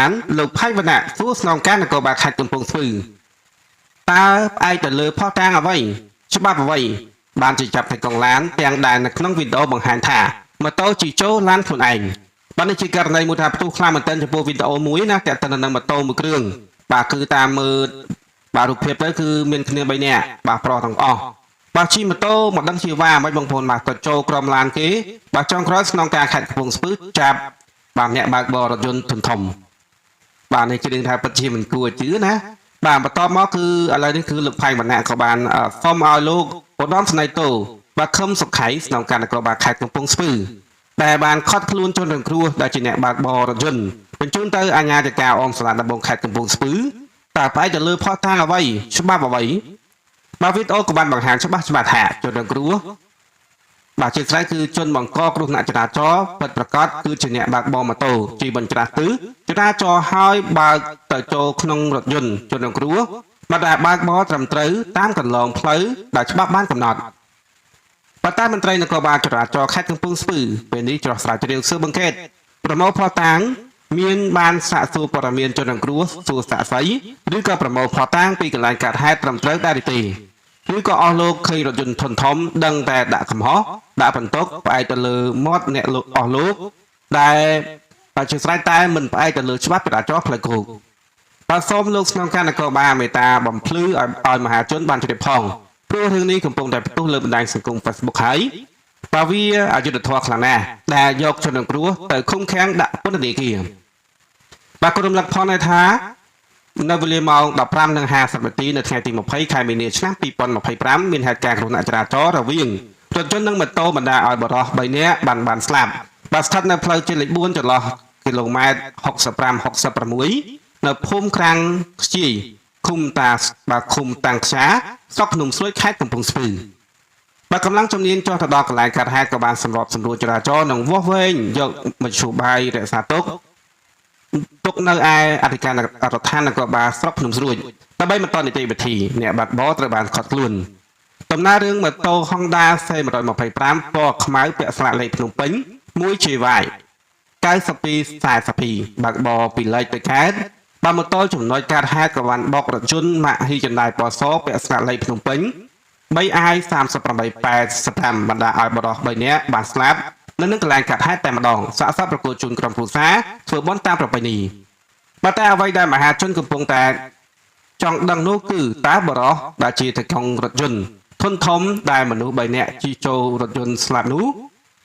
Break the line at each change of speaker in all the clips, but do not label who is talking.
ឡានលោកផៃវណ្ណៈសួរស្នងការនគរបាលខេត្តកំពង់ស្ពឺតើផ្អែកទៅលើផុសតាងអ្វីច្បាប់អ្វីបានជាចាប់ថៃកុងឡានទាំងដែលនៅក្នុងវីដេអូបង្ហាញថាម៉ូតូជិះចូលឡានខ្លួនឯងបាទនេះជាករណីមួយថាផ្ទុះខ្លាំងមែនទែនចំពោះវីដេអូមួយណាតាក់ទិននឹងម៉ូតូមួយគ្រឿងបាទគឺតាមមើលបាទរូបភាពទៅគឺមានគ្នា3នាក់បាទប្រុសទាំងអស់បាទជិះម៉ូតូមិនដឹងជាវ៉ាមិនបងប្អូនបាទក៏ចូលក្រុមឡានគេបាទចុងក្រោយស្នងការខេត្តកំពង់ស្ពឺចាប់បាទអ្នកបើកបររថយន្តធុនធំបាទនេះជារឿងថាពិតជាមិនគួរជឿណាបាទបន្ទាប់មកគឺឥឡូវនេះគឺលោកផៃវណ្ណៈក៏បានសុំឲ្យលោកឧត្តមស្នេហ៍តូបាទខឹមសុខៃស្នងការនគរបាលខេត្តកំពង់ស្ពឺដែលបានខត់ខ្លួនជនរងគ្រោះដែលជាអ្នកបើកបររថយន្តបញ្ជូនទៅអាជ្ញាធិការអមសាលាដំបងខេត្តកំពង់ស្ពឺតើផ្អែកទៅលើផុសតាងអ្វីច្បាប់អ្វីបាទវីដេអូក៏បានបង្ហាញច្បាស់ច្បាស់ថាជនរងគ្រោះបាទជាស្រេចគឺជនបង្កគ្រោះថ្នាក់ចរាចរណ៍ពិតប្រាកដគឺជាអ្នកបើកបរម៉ូតូជិះបញ្ច្រាស់ទិសចរាចរណ៍ហើយបើកទៅចូលក្នុងរថយន្តជនរងគ្រោះបាទដែលបើកបរត្រឹមត្រូវតាមកន្លងផ្លូវដែលច្បាប់បានកំណត់ប៉ុន្តែមន្ត្រីនគរបាលចរាចរណ៍ខេត្តកំពង់ស្ពឺពេលនេះច្រោះស្រាវជ្រាវស៊ើបអង្កេតប្រមូលភស្តុតាងមានបានសាកសួរព័ត៌មានជនរងគ្រោះសួរសាក្សីឬក៏ប្រមូលភស្តុតាងពីកន្លែងកើតហេតុត្រឹមត្រូវដែរឬទេឬក៏អស់លោកឃើញរថយន្តធុនធំដឹងតែដាក់កំហុសដាក់បន្ទុកផ្អែកទៅលើមាត់អ្នកលោកអស់លោកដែលបាទជាស្រេចតែមិនផ្អែកទៅលើច្បាប់ចរាចរណ៍ផ្លូវគោកបាទសូមលោកស្នងការនគរបាលមេត្តាបំភ្លឺឲ្យមហាជនបានជ្រាបផងព្រោះរឿងនេះកំពុងតែផ្ទុះលើបណ្ដាញសង្គម Facebook ហើយបើវាអយុត្តិធម៌ខ្លាំងណាស់ដែលយកជនរងគ្រោះទៅឃុំឃាំងដាក់ពន្ធនាគារបាទក៏រំលឹកផងដែរថានៅវេលាម៉ោង15:50នាទីនៅថ្ងៃទី20ខែមីនាឆ្នាំ2025មានហេតុការណ៍គ្រោះថ្នាក់ចរាចរណ៍រវាងរថយន្តនិងម៉ូតូបណ្ដាលឲ្យបុរស3នាក់បានស្លាប់បាទស្ថិតនៅផ្លូវជាតិលេខ4ចន្លោះគីឡូម៉ែត្រ65 66នៅភូមិក្រាំងខ្ជាយឃុំតាបាទឃុំតាំងខ្យាស្រុកភ្នំស្រួយខេត្តកំពង់ស្ពឺបាទកម្លាំងជំនាញចុះទៅដល់កន្លែងកើតហេតុក៏បានសម្របសម្រួលចរាចរណ៍និងវាស់វែងយកមធ្យោបាយរក្សាទុកទុកនៅឯអធិការរដ្ឋាននគរបាលស្រុកភ្នំស្រួយដើម្បីបន្តនីតិវិធីអ្នកបាត់បរត្រូវបានខត់ខ្លួនដំណើររឿងម៉ូតូ Honda C125 ពណ៌ខ្មៅពាក់ស្លាកលេខភ្នំពេញ 1JY 9242បើកបរពីលេខទៅខេត្តបាទម៉ូតូចំណុចកើតហេតុក៏បានបុករថយន្តម៉ាកហ៊ីចិនដៃពណ៌សពាក់ស្លាកលេខភ្នំពេញ 3i 3885បណ្ដាឲ្យបរោះ3នាក់បានស្លាប់នៅនឹងកន្លែងកាត់ហេតុតែម្ដងសាកសពប្រគល់ជូនក្រុមគ្រួសារធ្វើបុណ្យតាមប្រពៃណីបាទតែអ្វីដែលមហាជនកំពុងតែចង់ដឹងនោះគឺតើបរោះដែលជាថៃកុងរថយន្តធុនធំដែលមនុស្ស3នាក់ជិះចូលរថយន្តស្លាប់នោះ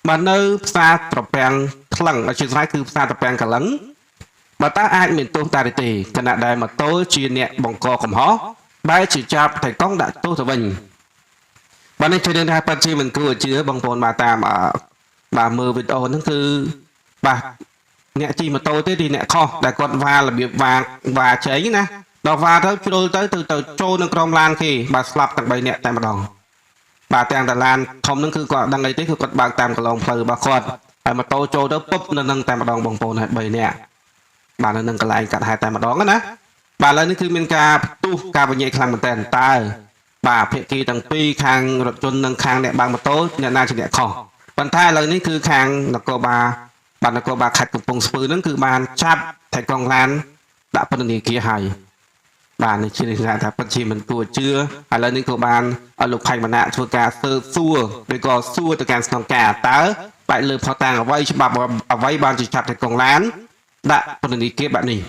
បាទនៅផ្សារត្រពាំងថ្លឹងអធិស្ឋានគឺផ្សារត្រពាំងកលឹងបាទតើអាចមានទោសដែរឬទេខណៈដែលម៉ូតូជាអ្នកបង្កកំហុសបែរជាចាប់ថៃកុងដាក់ទោសទៅវិញបាទនេះជារឿងថាពិតជាមិនគួរជឿបងប្អូនបាទតាមបាទមើលវីដេអូហ្នឹងគឺបាទអ្នកជិះម៉ូតូទេទីអ្នកខុសដែលគាត់វ៉ារបៀបវ៉ាវ៉ាជ័យណាដល់វ៉ាទៅជ្រុលទៅទៅទៅចូលនឹងក្រុមឡានគេបាទស្លាប់ទាំង3នាក់តែម្ដងបាទទាំងតែឡានធំហ្នឹងគឺគាត់ដឹងអីទេគឺគាត់បើកតាមកន្លងផ្លូវរបស់គាត់ហើយម៉ូតូចូលទៅពុបនៅនឹងតែម្ដងបងប្អូនហើយ3នាក់បាទនៅនឹងកន្លែងកាត់ហេតុតែម្ដងណាបាទឥឡូវនេះគឺមានការផ្ទុះការវិញ្ញាខ្លាំងមែនតើតើបាទភាគីទាំងពីរខាងរថយន្តនិងខាងអ្នកបើកម៉ូតូអ្នកណាជាអ្នកខុសប៉ុន្តែឥឡូវនេះគឺខាងនគរបាលបាទនគរបាលខេត្តកំពង់ស្ពឺហ្នឹងគឺបានចាប់ថៃកងឡានដាក់ពន្ធនាគារហើយបាទនេះជាថាថាពិតជាមិនគួរជឿឥឡូវនេះក៏បានឲ្យលោកផៃមណៈធ្វើការស៊ើបសួរឬក៏សួរទៅកាន់ស្នងការតើបែកលើផុសតាងអ្វីច្បាប់អ្វីបានជាចាប់ថៃកងឡានដាក់ពន្ធនាគារបែបនេះ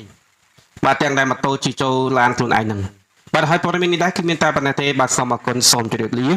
បាទទាំងដែលម៉ូតូជិះចូលឡានខ្លួនឯងហ្នឹងបាទហើយព័ត៌មាននេះដែរគឺមានតែប៉ុណ្ណេះទេបាទសូមអរគុណសូមជម្រាបលា។